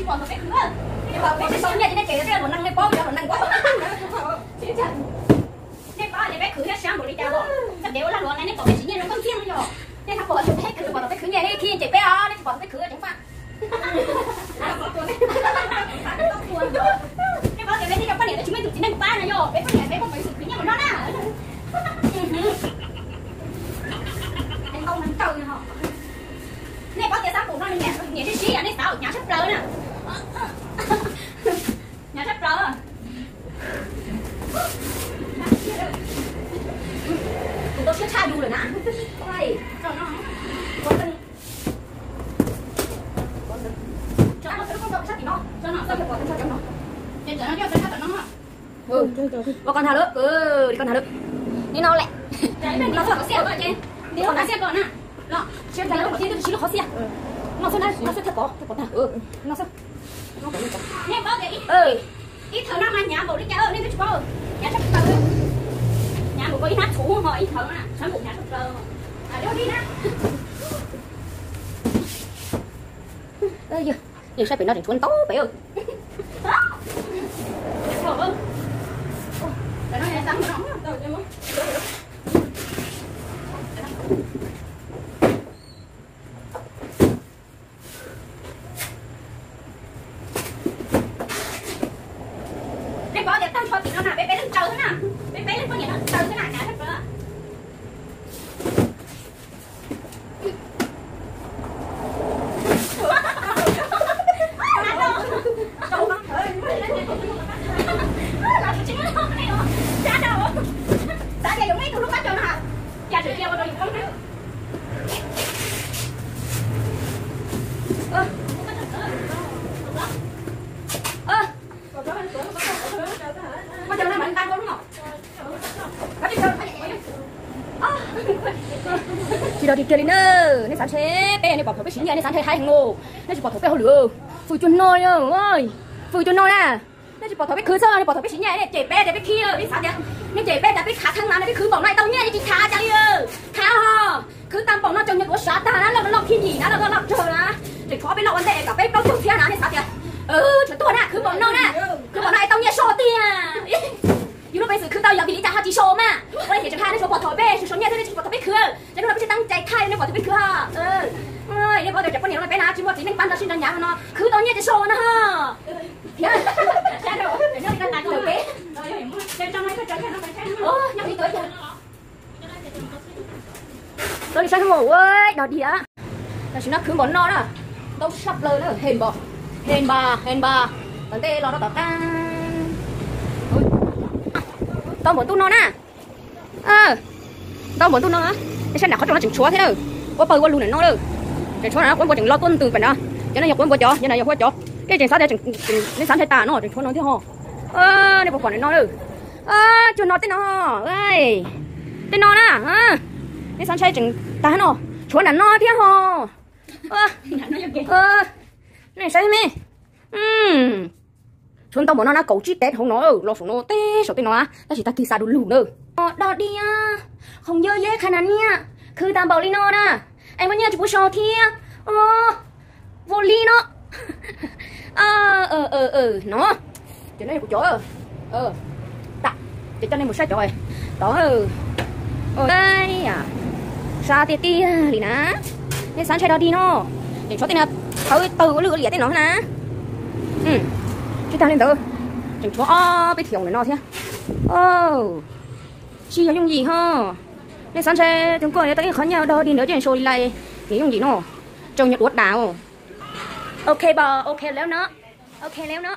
Pom thaum peb khwv, nej pom peb tsis tau nyiaj ces nej cem tias luag neeg, nej paub cov luag neeg ua. Nej paub tias peb khwv thiab siab npaum li cas los, txoj kev ua lag luam no nej pom peb siv nyiaj zoo nkauj ntxiag no yog. Nej tsis pom thaum peb khwv, pom thaum peb khwv nyiaj nej khib cem peb os, nej tsis pom thaum peb khwv tseem faj. Nej paub tias peb tej cov poj niam twb tsis muaj ib tug txiv neej pab no yog, peb poj niam peb muaj peev xwm khwv nyiaj mus noj na. Nej paub tias xab npum no nws nyiam sib sib, nej xav hnyav tshaj plaws na. Hnyav tshaj plaws. Kuv tau siab tshaj yus lawm na. Ua koj ntag lawm, li koj ntag lawm. Ni no lawm. No xwb, qhov xiab ko na. No, siab ntag lawm, qhov xiab twb tsis lub qhov xiab. No xwb na, no xwb thiaj pom, thiaj pom tag. No xwb. Nej paub tias ib thaum no mas hnyav npaum li cas nej twb tsis paub. Hnyav tshaj plaws. Hnyav npaum koj ib hnab txhuv ho ib thaum no na, sab npum hnyav tshaj plaws. Yog saib pem no tseem tshuav ntau pem. Nej paub tias tag nrho tim no na peb peb leeg tsaws xwb na, peb peb leeg poj niam no tsaws xwb na, hnyav tshaj plaws. Tsis dog dig kiag li na, nej xav ntshe peb, nej pom thaum peb siv nyiaj nej xav ntshe hais heev los, nej tsis pom thaum peb hauj lwm, fwm cuag no, fwm cuag no na. Nej tsis pom thaum peb khwv xwb, nej pom thaum peb siv nyiaj nej cem peb tias peb khib, nej xav tias, nej cem peb tias peb khav theeb na, peb khwv npaum no tau nyiaj nej tsis khav cas li. Khav ho, khwv tag npaum no tseem nyiaj duav sav tag na, loj loj khib nyim na, loj loj tsawg na. Tseem tshuav peb loj ua ntej kom peb plaub caug txhiab na, nej xav tias, tshuav tuag na, khwv npaum no na, khwv npaum no tau nyiaj so tiag. Yus lub peev xwm khwv tau yog vim li cas ho tsis so mas. Ua li ces tseem hais nej tsuas pom thaum peb sau nyiaj xwb, nej tsis pom thaum peb khwv. Ces hnub no peb tsis teeb cai thaij nej pom thaum peb khwv ho. Nej paub tias cov poj niam no peb na tsis muaj txiv neej pab nrog sib nrog nyav no, khwv tau nyiaj ces so na ho. Thiab, nyob li saib ua dog dig. Tam sim no khwv npaum no na, ntau tshaj plaws na, heev npaum, heev npaum, heev npaum. Tom ntej los rau tom qab, ntau npaum ntuj no na. Ntau npaum ntuj no, nej saib nram qhov rooj no tseem tshuav thiab lawm. Quav pawg ua lug ntawm no lawm. Tseem tshuav na, quav npua tseem los tuaj ntws pem no. Cov no yog quav npua cov, cov no yog huab cov. Tej tseem xav tias nej xav ntshe tas no tseem tshuav no thiab ho. Nej puas pom ntawm no lawm. Cuag no tej no, tej no na, nej xav ntshe tseem tas no, tshuav nram no thiab ho. Nej saib me, tshuav ntau npaum no na, kaum tsib tev hauv no los saum no teb saum tej no, tab sis tag kis xa du lug na. Dog dig, khoom yog yeb qha nas niaj, khwv tas npaum li no na, es muaj nyiaj tsis pub so thiab. Ua li no. No, ces no yog kuv cov, ces coj nej mus saib cov tod. Sab tiag tiag li na. Nej xav ntshe dog dig no, tseem tshuav tej no, qhawv tawg ua lwj ua liam tej no na. Tsis tag li ntawd, tseem tshuav ob peb thiaus ntawm no thiab. Tsis yog yooj yim ho. Nej xav ntshe tus nkuaj yuav tau ib qho nyiaj dog dig ntawd ces sau li lais, nws yooj yim no, tsau nyiaj duav das. Ok pom, ok lawm no, ok lawm no.